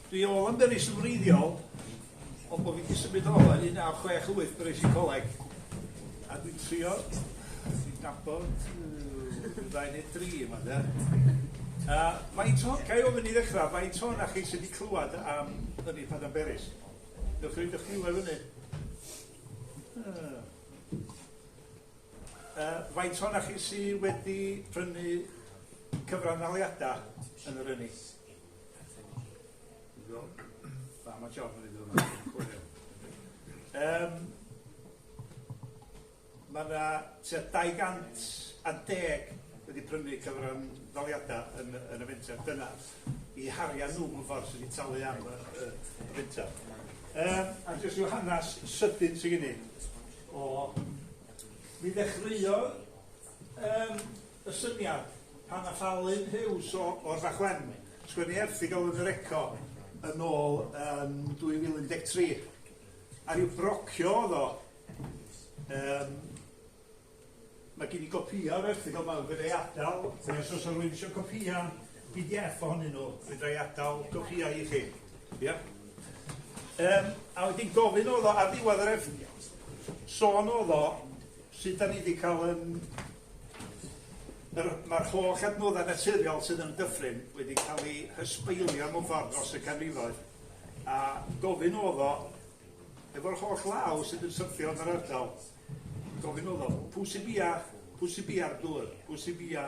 Dwi o Lanberis yn wreiddiol, ond bo' fi 'di symud o yn 1968 pan es i coleg, a dwi'n trio, dwi'n nabod ryw ddau neu dri yma de. A faint o, ga i ofyn i ddechrau, faint ohonoch chi sydd wedi clywed am Ynni Padarn Beris? Newch chi roid eich dwylo i fyny? Faint ohonoch chi sydd wedi prynu cyfranddaliadau yn yr ynni? Da, mae John yn ei ddod. Um, mae yna tua 210 wedi prynu cyfranddaliadau yn, yn y fenter. Dyna i harian nhw mewn ffordd sydd wedi talu am y, y, y fenter. Um, a jyst rhyw hanes sydyn sydd gen i o... Mi ddechreuodd um, y syniad pan nath Alun Hughes o, o'r Fachwen sgwennu erthygl yn yr Eco yn ôl yn 2013. A rhyw brocio oedd o. Um, mae gen i gopïau o'r erthygl yma, fedra i adael, neu os oes rhywun eisiau copïau PDF ohonyn nhw, fedra i adael copïau i chi. Ia? Um, a wedyn gofyn oedd o ar ddiwedd yr erthygl, sôn oedd o sut da ni wedi cael yn... Mae'r holl adnoddau naturiol sydd yn y dyffryn wedi cael eu hysbeilio mewn ffordd dros y canrifoedd. A gofyn oedd o, efo'r holl law sydd yn syrthio yn yr ardal, gofyn oedd o, pw sy'n bia, pw sy'n bia'r dŵr, pw sy'n bia,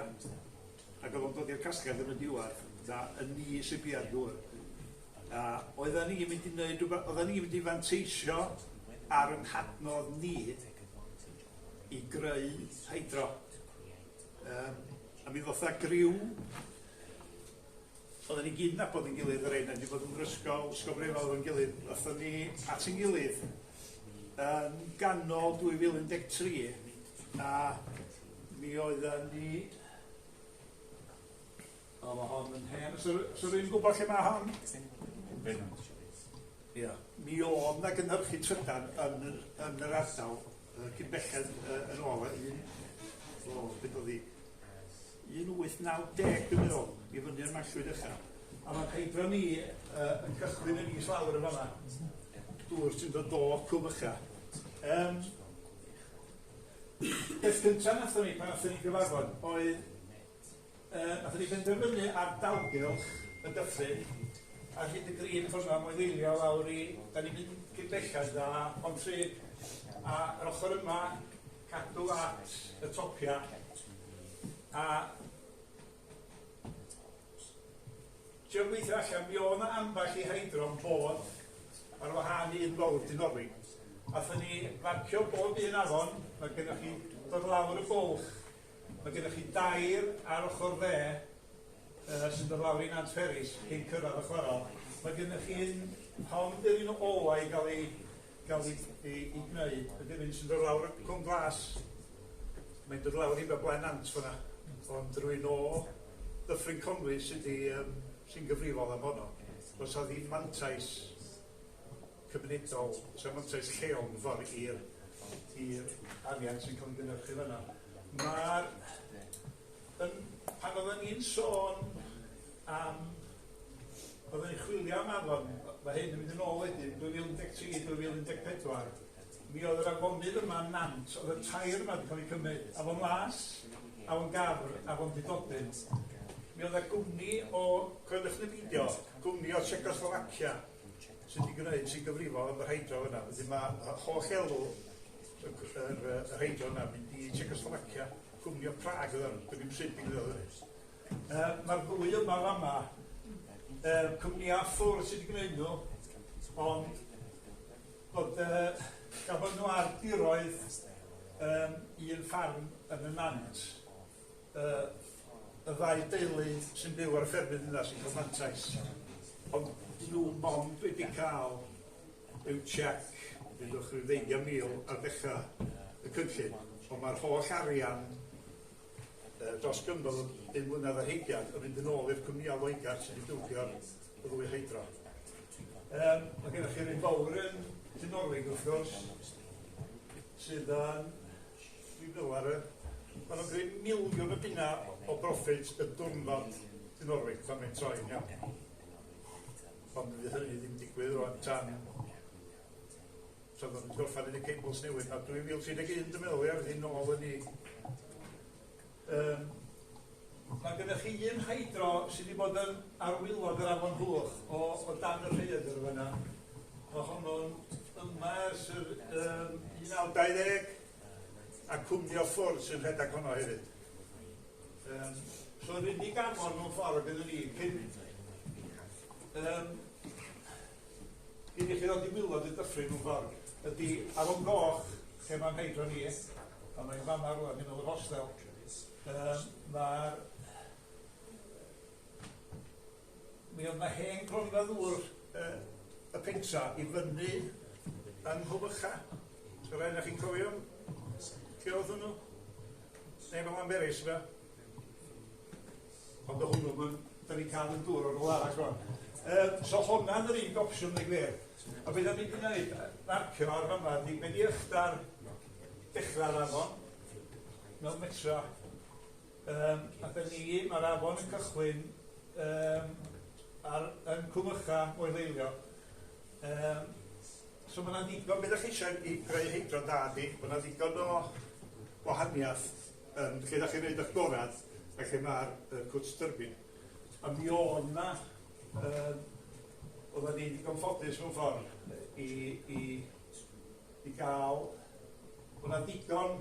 ac oedd o'n dod i'r casgliad yn y diwedd, na y ni sy'n bia'r dŵr. A oedden ni'n mynd i wneud rhywbeth, oedden ni'n mynd i fanteisio ar yn hadnodd ni i greu hydro. Um, a mi ddoth â griw, oedden ni gyd yn nabod yn gilydd yr ein, wedi bod yn ysgol, ysgol brefol efo'n gilydd, ddothon ni at ein gilydd yn ganol 2013 a mi oedden ni O, mae hon yn hen. So, so rwy'n gwybod lle mae hon? Ia. Mi oedd na gynhyrchu trydan yn, yn yr ardal cyn belled yn ôl un, o, beth oedd hi? 1890, dwi'n meddwl, i fyny i'r Mallwyd ucha. A mae'n heibio ni yn cychwyn yn is lawr yn fanna. Dŵr sy'n dod o Cwm Ucha. Um, peth cyntaf nathon ni pan nathon ni gyfarfod oedd Yy, nathon ni benderfynu ar dalgylch y dyffryn ar hyd y green ffordd 'ma mwy ddeilio lawr i, da ni'n mynd cyn belled â Pontrhyd a yr ochr yma cadw at y topia a trio gweithio allan mi oedd 'na ambell i hydro'n bod ar wahân i un fawr Dinorwig. Athon ni farcio bob un afon, mae gennych chi dod lawr y bwlch. Mae gennych chi dair ar ochr dde uh, sy'n dod lawr i Nant Peris cyn cyrraedd y chwarel. Mae gennych chi un, hon di'r un ola i gael ei, gael ei, ei, ei gwneud, ydy'r un sy'n dod lawr y Cwm Glas. Mae'n dod lawr i Blaen Nant fyna, ond rwy'n o Ddyffryn Conwy sydd di, um, sy'n gyfrifol am honno. Does a ddim mantais cymunedol, sef mantais lleol mewn ffordd i'r i'r arian sy'n cael ei gynhyrchu fan'na. Mae'r... Yn, pan oedden ni'n sôn am... Oedden ni'n chwilio am afon, mae hyn yn mynd yn ôl wedyn, 2013, 2014, mi oedd yr afonydd yma yn Nant, oedd y tair yma wedi cael eu cymryd, Afon Las, Afon Gafr, Afon Dudodyn. Mi oedd y gwmni o, coeliwch neu beidio, gwmni o Czechoslovakia, sydd wedi gwneud, sy'n gyfrifol am yr hydro yna. Wedyn mae holl elw y, yr, yr hydro yna mynd i Czechoslovacia, gwmni o Prague oedd nhw, dwi'n sut digwyddodd hynny. Uh, Mae'r ddwy yma fama, uh, cwmnïau ffwrdd sydd wedi gwneud nhw, ond bod uh, gafon nhw ar diroedd um, un ffarm yn y nant, uh, y ddau deulu sy'n byw ar y ffermydd yna sy'n cael mantais. Ond dyn nhw mond wedi cael yw check, dudwch rhyw ddeugain mil ar ddechrau y cynllun, ond mae'r holl arian uh, dros gyfnod o 5 mlynedd ar heigiad yn mynd yn ôl i'r cwmnïau Loegr sydd wedi dwbio'r ddwy hydro. Um, mae gennych chi'r un fawr yn Dinorwig wrth gwrs, sydd yn Dwi'n meddwl ar y... Maen nhw'n gwneud miliwn o bunnau o broffit y diwrnod Dinorwig pan mae'n troi'n iawn. Ond fydd hynny ddim digwydd rwan tan so oedden nhw'n gorffen yn y cables newydd na 2031 dwi'n meddwl ia, fydd hi'n nôl yn ei. Mae gennych chi un hydro sydd wedi bod yn ar waelod yr afon Hwch o dan y rhaeadr fan'na. Mae honno'n yma ers yr 1920 a cwmni o ffwrdd sy'n rhedeg honno hefyd. So yr unig afon mewn ffordd gyda ni cyn cyn i chi ddod i wylod y dyffryn mewn ffordd ydy Afon Goch lle mae'n heidro ni a mae'n fama rwan yn ôl yr hostel. Mae'r mi oedd 'na hen gronfa ddŵr y pentra i fyny yng Nghwmycha. So rai ohonoch chi'n cofio lle oedd hwnnw? Neu fel Llanberis, fe? Ond o hwnnw, mae'n, da ni'n cael yn dŵr o'r rhywle arall rwan. So hwnna'n yr unig opsiwn, dweud gwir. A beth da ni wedi gwneud, marcio ar fama, di be di ychdar dechrau'r afon, mewn metra. A da ni, mae'r afon yn cychwyn ar, yn Cwmycha, Moeleilio. So mae yna ddigon, beth ydych chi eisiau i greu heidro da di, mae yna ddigon o wahaniaeth lle ydych chi'n gwneud eich gorau a lle mae'r cwt tyrbin. A mi oedd yna, oedden ni ddigon ffodus mewn ffordd i gael, oedd yna ddigon,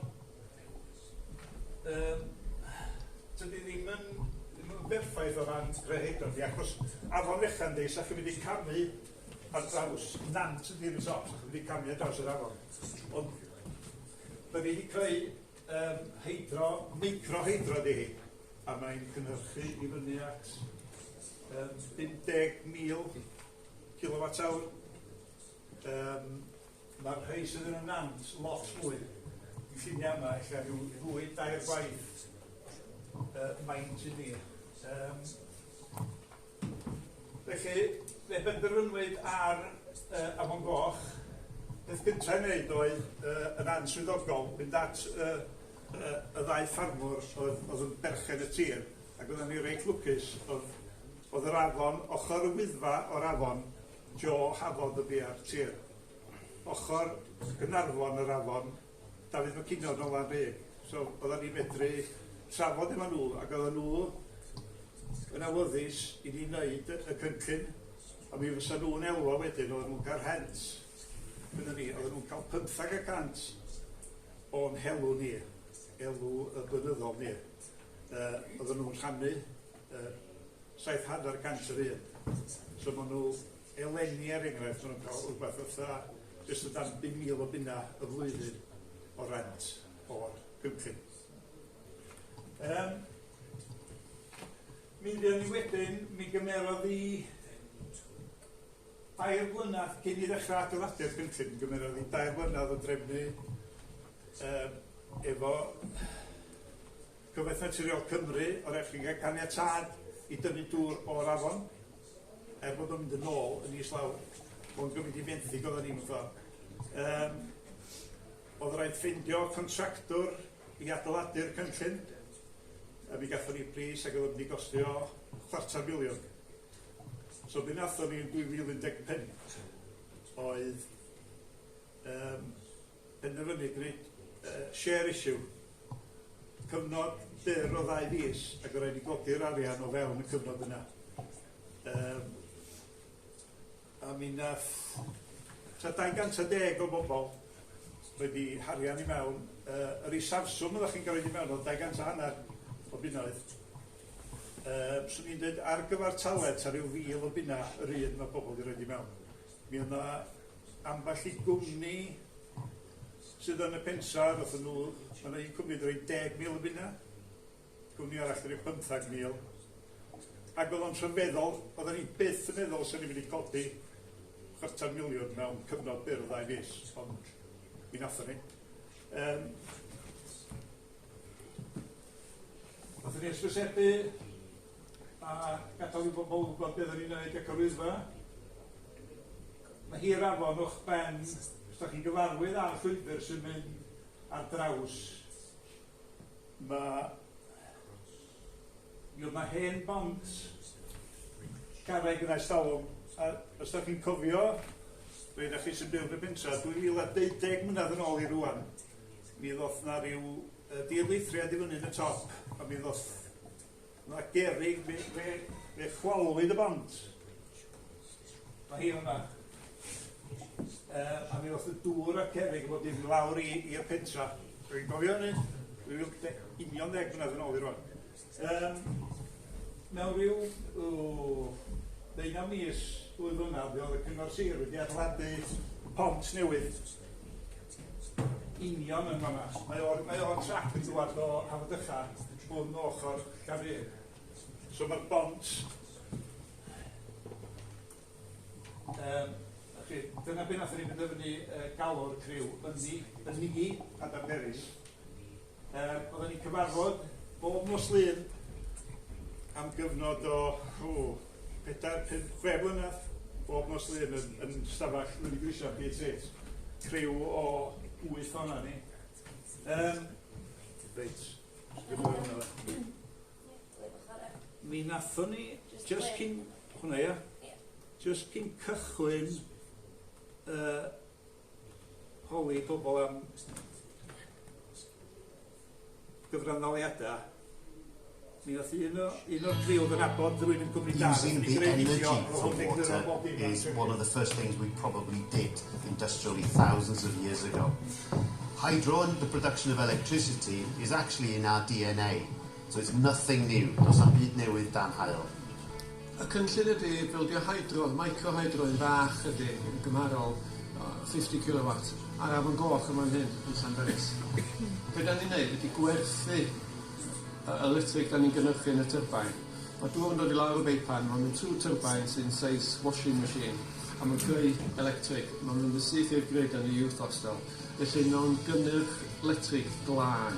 tydi ddim yn, ddim yn berffaith o ran creu heidro, di, achos afon fechan di, sa chi'n mynd i camu ar draws, nant ydy'r top, sa chi'n mynd i camu ar draws yr afon. Ond, da ni wedi creu heidro, micro-heidro ydi hi, a mae'n cynhyrchu i fyny at 50,000 kilowatt awr. Mae'r rhai sydd yn y nant lot fwy. Y lluniau yma, ella rhyw ddwy, dair gwaith maint i ni. Felly, fe benderfynwyd ar Afon Goch, peth gyntaf i wneud oedd yn answyddogol mynd at y ddau ffarmwr oedd, oedd yn berchen y tir, ac oedden ni reit lwcus, oedd, oedd yr afon, ochr y wyddfa o'r afon, Jo Hafod y bia'r tir. Ochr Gaernarfon yr afon, Dafydd McKinnon o Lanrug. So oedden ni'n medru trafod efo nhw ac oedden nhw yn awyddus i ni wneud y cynllun a mi fysa nhw'n elwa wedyn, oedden nhw'n cael rhent gyda ni, oedden nhw'n cael 15% o'n helw ni, elw y blynyddol ni. Oedden nhw'n rhannu 7.5% yr un. So maen nhw eleni er enghraifft, maen nhw'n cael rhywbeth fatha jyst o dan 5,000 o bunna y flwyddyn o rent o'r cynllun. Mi fuon ni wedyn, mi gymerodd hi 3 blynedd cyn i ddechrau adeiladu'r cynllun, mi gymerodd hi 3 blynedd o drefnu efo Cyfoeth Naturiol Cymru, o raid chi'n cael caniatâd i dynnu dŵr o'r afon, er bod o'n mynd yn ôl yn islawr, o'n gymryd i fenthyg oedden ni mewn ffordd. Oedd rhaid ffeindio contractwr i adeiladu'r cynllun, a mi gathon ni pris ac oedd o'n mynd i gostio 250,000. So be nathon ni yn 2015 oedd penderfynu gwneud share issue, cyfnod byr o 2 fis, ac oedd rhaid ni godi'r arian o fewn y cyfnod yna. A mi nath tua 210 o bobl wedi harian i mewn. Yr isafswm oeddech chi'n cael i mewn oedd 250 o bunnoedd. Swn i'n dweud ar gyfartaledd tua rhyw 1,000 o bunna yr un mae pobl wedi rhoi i mewn. Mi oedd yna ambell i gwmni sydd yn y pentra, ddothon nhw, mae yna un cwmni wedi rhoi 10,000 o bunna, cwmni arall wedi rhoi 15,000. Ac oedd o'n rhyfeddol, oedden ni byth yn meddwl sy'n ni'n mynd i godi 250,000 mewn cyfnod byr o 2 fis, ond mi nathon ni. Nathon ni hysbysebu a gadael i bobl wybod beth o'n i'n neud ac yr Wyddfa. Mae hi'r afon o'ch ben, os da chi'n gyfarwydd â'r llwybr sy'n mynd ar draws, mae Mi oedd 'na hen bont garreg yna ers talwm A os da chi'n cofio, rhai da chi sy'n byw yn y pentra, 2012 mlynedd yn ôl i rwan, mi ddoth na ryw dirlithriad i fyny yn y top, a mi ddoth na gerrig, fe chwalwyd y bont. Mae hi yma. A mi ddoth y dŵr a cerrig fod i lawr i'r pentra. Dwi'n gofio hynny? Dwi'n union 10 mlynedd yn ôl i rwan. Mewn rhyw 19 mis, 2 flynedd, mi oedd y Cyngor Sir wedi adeiladu pont newydd union yn fan'na. Mae o'r trac yn dŵad o Hafod-ucha hwn o ochr Llafur. So mae'r bont... Chi, dyna be nathon ni benderfynu galw'r criw, Ynni Padarn Peris. Oedden ni'n cyfarfod bob nos Lun am gyfnod o 4, 5, 6 blynedd, bob nos Lun yn stafell fyny grisiau BT. Criw o 8 o'na ni. Reit, mi nathon ni, just cyn, hwnna ia, just cyn cychwyn holi pobl am gyfranddaliadau, mi nath un o'r criw oedd yn nabod rhywun yn cwmni da, Using the energy from water is one of the first things we probably did industrially thousands of years ago. Hydro and the production of electricity is actually in our DNA, so it's nothing new. Does na'm byd newydd dan haul. Y cynllun ydy bildio hydro, micro hydro yn fach ydy, yn gymharol 50 kilowatt ar Afon Goch yn fan hyn, yn Llanberis. Be da ni'n neud ydy gwerthu y electric da ni'n gynhyrchu yn y turbine. Mae dŵr yn dod i lawr y beipan, mae'n mynd trwy turbine sy'n size washing machine, a mae'n creu electric, mae'n mynd yn syth i'r grid yn y youth hostel. Felly mae'n gynnyrch electric glân.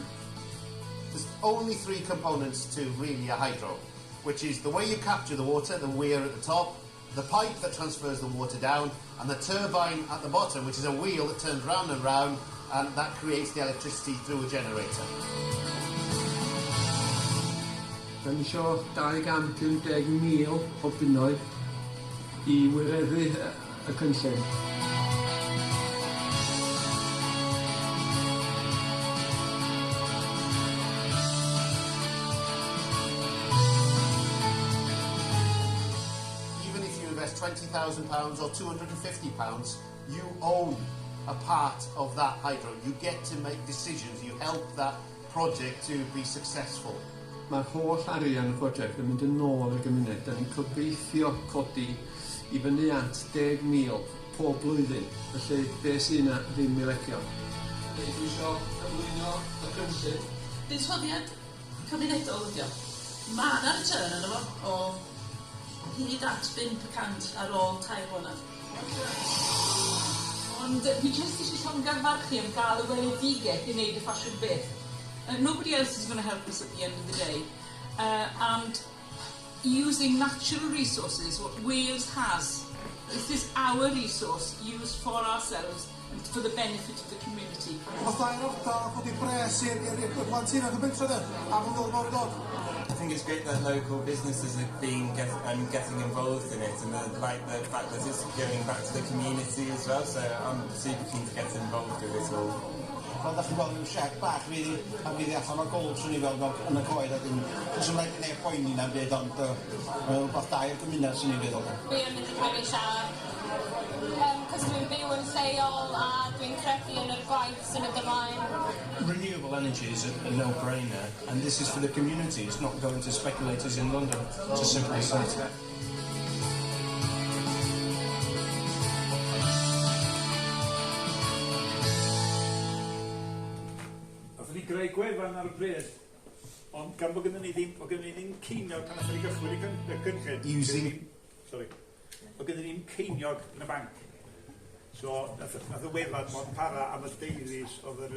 There's only 3 components to really a hydro, which is the way you capture the water, the weir at the top, the pipe that transfers the water down, and the turbine at the bottom, which is a wheel that turns round and round, and that creates the electricity through a generator. Da ni isio 250,000 o bunnoedd i wireddu y cynllun. Even if you invest £20,000 or £250, you own a part of that hydro. You get to make decisions. You help that project to be successful. Mae'r holl arian y prosiect yn mynd yn ôl i'r gymuned. Da ni'n gobeithio codi i fyny at 10,000 pob blwyddyn. Felly, be sy'n yna ddim i lecio. Dwi isio cyflwyno y cynllun. Buddsoddiad cymunedol ydi o. Mae yna return arno fo o hyd at 5% ar ôl 3 blynedd. Ond fi jyst eisiau llongyfarchu am gael y weledigaeth i wneud y ffasiwn beth. Nobody else is going to help us at the end of the day. And using natural resources, what Wales has, this is our resource used for ourselves and for the benefit of the community. Oedd dair ardal codi pres i'r plant ifanc y pentre de, a mae'n ddod mawr i ddod. I think it's great that local businesses are getting involved in it, and I like the fact that it's going back to the community as well, so I'm super keen to get involved with it all. Fel da chi'n gweld rhyw siec bach fydd a fydd allan o'r gold swn i fel yn y coed a dim does dim rhaid i neb poeni na'n byd, ond mae'n rhywbeth da i'r gymuned swn i'n feddwl. Dwi yn mynd i cymryd siarad, cos dwi'n byw yn lleol a dwi'n credu yn yr gwaith sy'n mynd ymlaen. Renewable energy is a no-brainer, and this is for the community. It's not going to speculators in London. It's as simple as that. Nathon ni greu gwefan ar y pryd, ond gan bod gynnon ni ddim, bod gynnon ni ddim ceiniog pan nathon ni gychwyn y cynllun. Using. Sorry. Bod gynnon ni ddim ceiniog yn y banc. So, nath y wefan mond para am y deufis oedd yr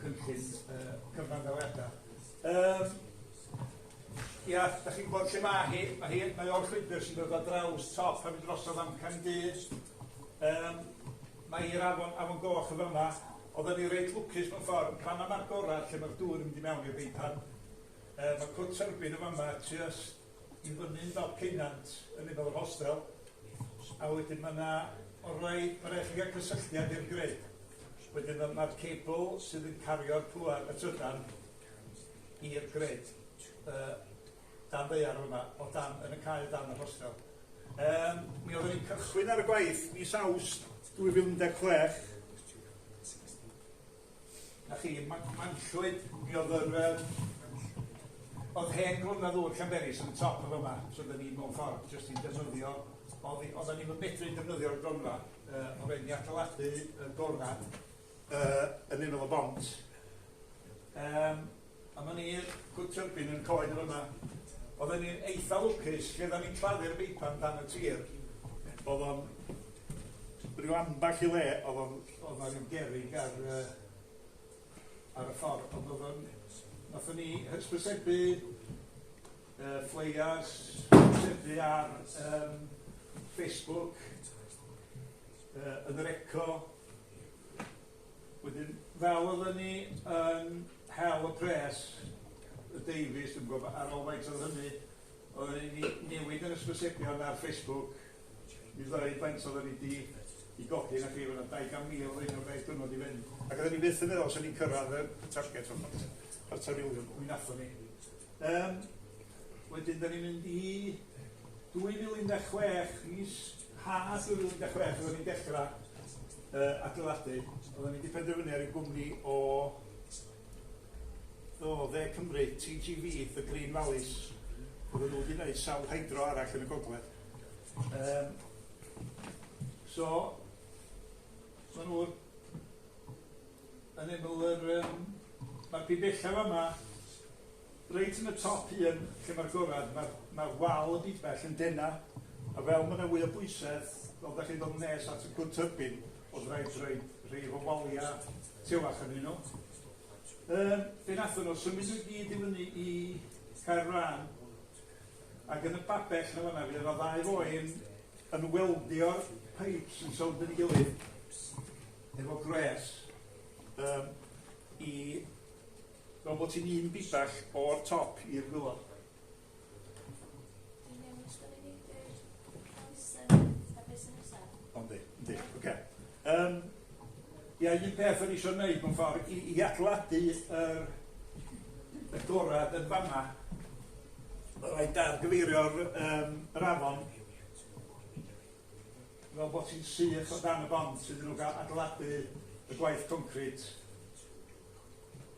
cynllun cyfranddaliadau. Ia, da chi'n gwybod lle mae hi. Mae o'r llwybr sy'n dod ar draws top a mynd drosodd am Can Du. Mae hi'r afon Goch yn fyma. Oedden ni reit lwcus mewn ffordd, pan am agorau lle mae'r dŵr yn mynd i mewn i'r beipan. Mae cwt turbine yn fama, just i fyny'n dop Ceunant yn ymyl yr hostel, a wedyn mae yna, o raid, mae rhaid chi gael cysylltiad i'r grid. Wedyn mae'r cable sydd yn cario'r pŵer y trydan i'r grid dan ddaear yma, o dan, yn y cae o dan yr hostel. Mi oeddwn ni'n cychwyn ar y gwaith mis Awst 2016. Na chi, Manllwyd, mi oedd yr... Um, oedd hen gronfa ddŵr Llanberis yn y top o fyma, so oedden ni mewn ffordd jyst i'n defnyddio, oedden ni'n medru defnyddio'r gronfa, o rhaid ni adeiladu y gorad yn unol y bont. A ma' ni'r cwt tyrbin yn coed yn fyma. Oedden ni'n eitha lwcus, lle oedden ni'n claddu'r beipan dan y tir, oedd o'n rhyw ambell i le, oedd o'n oedd 'na ryw gerrig ar yy ar y ffordd, ond oedd o'n nathon ni hysbysebu yy flyers, hysbysebu ar yym Facebook, yy yn yr Eco. Wedyn, fel oedden ni yn hel y pres, y Davies, dwi'm yn gwybod ar ôl faint oedd hynny, oedden ni'n newid yr hysbysebion ar Facebook, i ddweud faint oedden ni 'di i godi na chi, oedd 200,000 o un o'r ddau diwrnod i fynd. Ac oedden ni byth yn meddwl 'sen ni'n cyrraedd y target o chwarter miliwn, mi nathon ni. Wedyn, da ni'n mynd i 2016, mis Ha 2016, oedden ni'n dechrau adeiladu. Oedden ni wedi penderfynu ar ei gwmni o dde Cymru, TGV, The Green Valleys. Oedden nhw wedi gwneud sawl hydro arall yn y gogledd. So, maen nhw'r yn ymyl yr... Mae'r bibellau yma, reit yn y top un, lle mae'r gorad, mae'r ma wal y bibell yn dena, a fel mae yna fwy o bwysedd, fel da chi'n dod yn nes at y cwt tyrbin, oedd rhaid rhoi rhai o waliau tewach yn nhw. Be nathon nhw, symud nhw i gyd i fyny i Caerfran, ac yn y babell na fanna, fydd yna ddau foen yn weldio'r pipes yn sownd yn ei gilydd, efo gwres, i fel bod ti'n un bibell o'r top i'r gwaelod. Yndi, yndi, oce. Ia, un peth o'n i eisiau gwneud mewn ffordd i adeiladu y gorad yn fanna, mae rhaid dargyfeirio'r yr afon fel bod ti'n sych o dan y bont iddyn nhw gael adeiladu y gwaith concrit.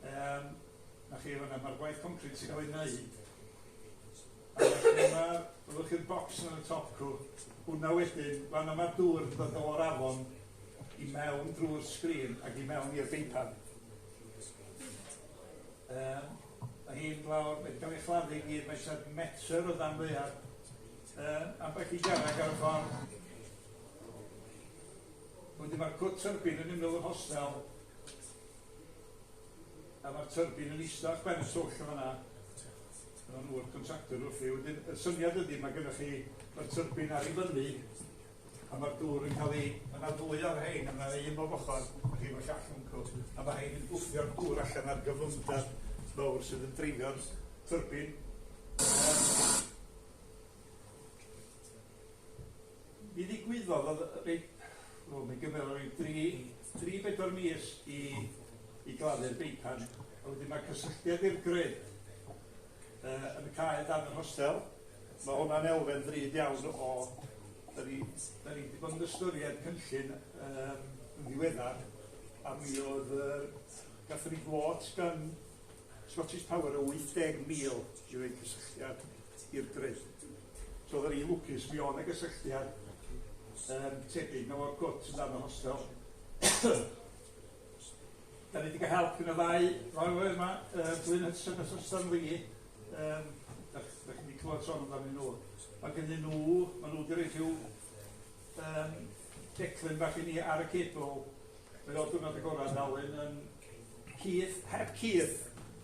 Na chi fanna, mae'r gwaith concrit sy'n cael ei wneud. A mae'r, byddwch chi'r bocs yn y top cw, hwnna wedyn, fanna mae'r dŵr yn dod o'r afon i mewn drwy'r sgrin ac i mewn i'r beipan. Mae hi'n lawr, mae wedi cael ei chladdu i gyd, mae eisiau metr o dan ddaear. Ambell i garreg ar y ffordd. Wedyn mae'r cwt tyrbin yn ymyl yr hostel. A mae'r tyrbin yn eistedd uwch ben y twll yn fan'na. Dyna nhw'r contractor wrthi. Wedyn, y syniad ydy, mae gennych chi, mae'r tyrbin ar ei fyny, a mae'r dŵr yn cael ei... Mae yna ddwy o'r rhain, a mae yna un bob ochr, a chi efo'r llall wncw, a mae rhain yn gwthio'r dŵr allan ar gyflymder mawr sydd yn dreifio'r tyrbin. Mi ddigwyddodd, oedd reit, o, mi gymerodd ryw 3, 4 mis i gladdu'r beipan, a wedyn mae cysylltiad i'r grid yn y cae dan yr hostel. Mae hwnna'n elfen ddrud iawn o... Da ni wedi bod yn ystyried cynllun yn ddiweddar, a mi oedd, gathon ni gwot gan Scottish Power o 80,000 i roi cysylltiad i'r grid. So oedden ni'n lwcus, mi oedd 'na gysylltiad tebyg na o'r cwt yn dan y hostel. Da ni wedi cael help gyda ddau ddau yma, Glyn Hudson a Trystan Lee. Da chi wedi clywed sôn amdanyn nhw. Mae gennyn nhw, maen nhw wedi rhoi rhyw declyn bach i ni ar y cebl. Mae o'r diwrnod agorad Alun yn Keith, heb Keith,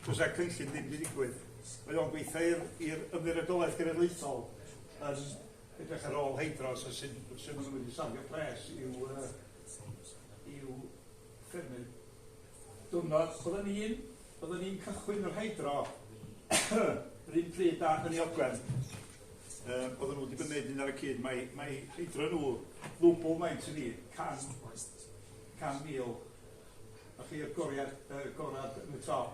fysa'r cynllun ddim wedi digwydd. Mae o'n gweithio i'r Ymddiriedolaeth Genedlaethol yn edrych ar ôl hydros a sut maen nhw'n mynd i safio pres i'w ffermydd. Diwrnod, oedden ni'n cychwyn yr hydro yr un pryd â Ynni Ogwen. Oedden nhw wedi bod yn gwneud un ar y cyd. Mae hydro nhw ddwbl maint i ni, 100,000. A chi'r goriad, gorad yn y top.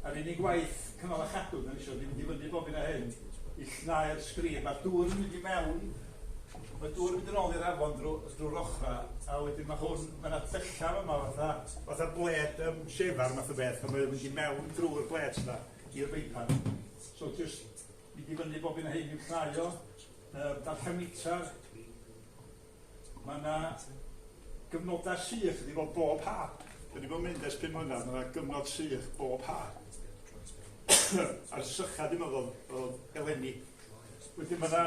A'r unig waith cynnal a chadw da ni eisiau, ddim mynd i fyny bob un a hyn, i llnau'r sgrin. Mae'r dŵr yn mynd i mewn, mae dŵr yn mynd yn ôl i'r afon drwy'r ochra, a wedyn mae hwn, mae yna tyllau yma fatha bled shefar math o beth, a mae'n mynd i mewn drwy'r bled yna i'r beipan. So just mynd i fyny bob un a hyn i'w llnau o, darllen mitar. Mae yna gyfnodau sych wedi bod bob ha. Da ni bod yn mynd ers 5 mlynedd, mae yna gyfnod sych bob ha. A'r sycha dim oedd eleni. Wedyn mae yna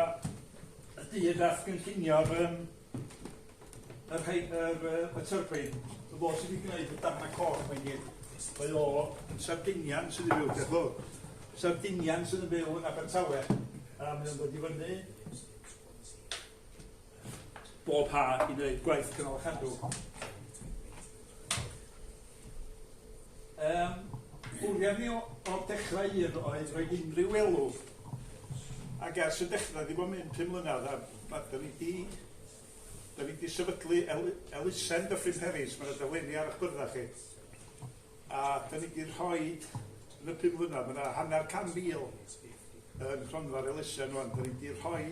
y dyn nath gynllunio'r y turbine, y fo sydd wedi gwneud y darnau coch mae'n gyd. Mae o yn Sardinian sydd wedi byw, diolch yn fawr. Sardinian sydd yn byw yn Abertawe. A mae o'n dod i fyny bob ha i wneud gwaith cynnal a chadw. Bwriad ni o'r dechrau un oedd rhoi unrhyw elw, ac ers y dechrau wedi bod yn mynd 5 mlynedd, a da ni wedi sefydlu elusen Dyffryn Peris, mae'n dolenni ar eich byrddau chi, a da ni wedi rhoi yn y 5 mlynedd, mae yna 500,000 yn cronfa'r elusen rwan, da ni wedi rhoi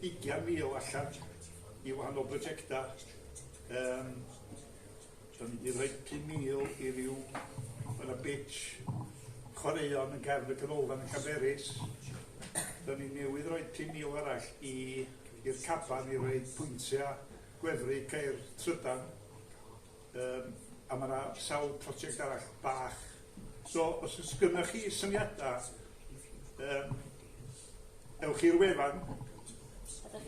20,000 allan i wahanol brosiectau. Da ni wedi rhoi 5,000 i ryw, mae yna bitch chwaraeon yn gefn y canolfan yn Llanberis. Da ni newydd rhoi 5,000 arall i'r caban i roi pwyntiau gwefru ceir trydan. A mae yna sawl prosiect arall bach. So, os oes gynnoch chi syniadau, ewch i'r wefan,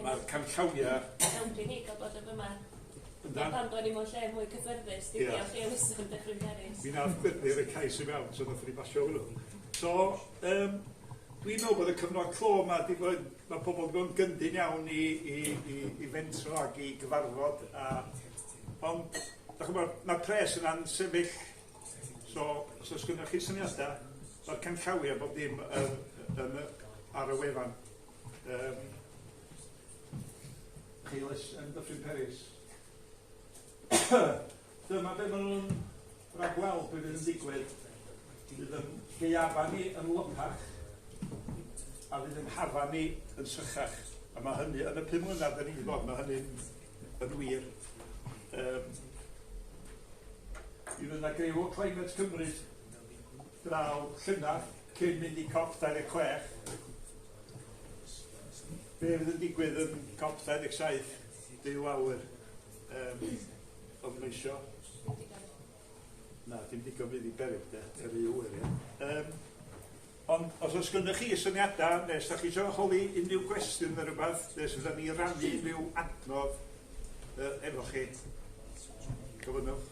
mae'r canllawiau. Helpu ni gael bod yma. Pan bod ni mewn lle mwy cyffyrddus, dim diolch i elusen Dyffryn Peris. Mi nath Gwydir y cais i mewn, so nath ni basio hwnnw. So, dwi'n meddwl bod y cyfnod clo yma, mae pobl wedi bod yn gyndyn iawn i fentro ac i gyfarfod. Ond, mae'r pres yna'n sefyll. So, os oes gennych chi syniadau, mae'r canllawiau bob dim ar y wefan. Elusen Dyffryn Peris. Dyma be maen nhw'n rhagweld be fydd yn digwydd. Fydd yn gaeafa ni yn wlypach a fydd yn hafa ni yn sychach. A mae hynny, yn y 5 mlynedd da ni wedi bod, mae hynny'n yn wir. Mi fydd yna griw o Climate Cymru draw llynedd cyn mynd i COP26. Be fydd yn digwydd yn COP27, Duw a ŵyr. Oedd nhw isio. Na, dim digon fydd i beryg, de, yr un wyr, ie. Ond os oes gennych chi syniadau, neu os da chi eisiau holi unrhyw gwestiwn neu rhywbeth, neu os fydda ni rannu unrhyw adnodd efo chi, gofynnwch.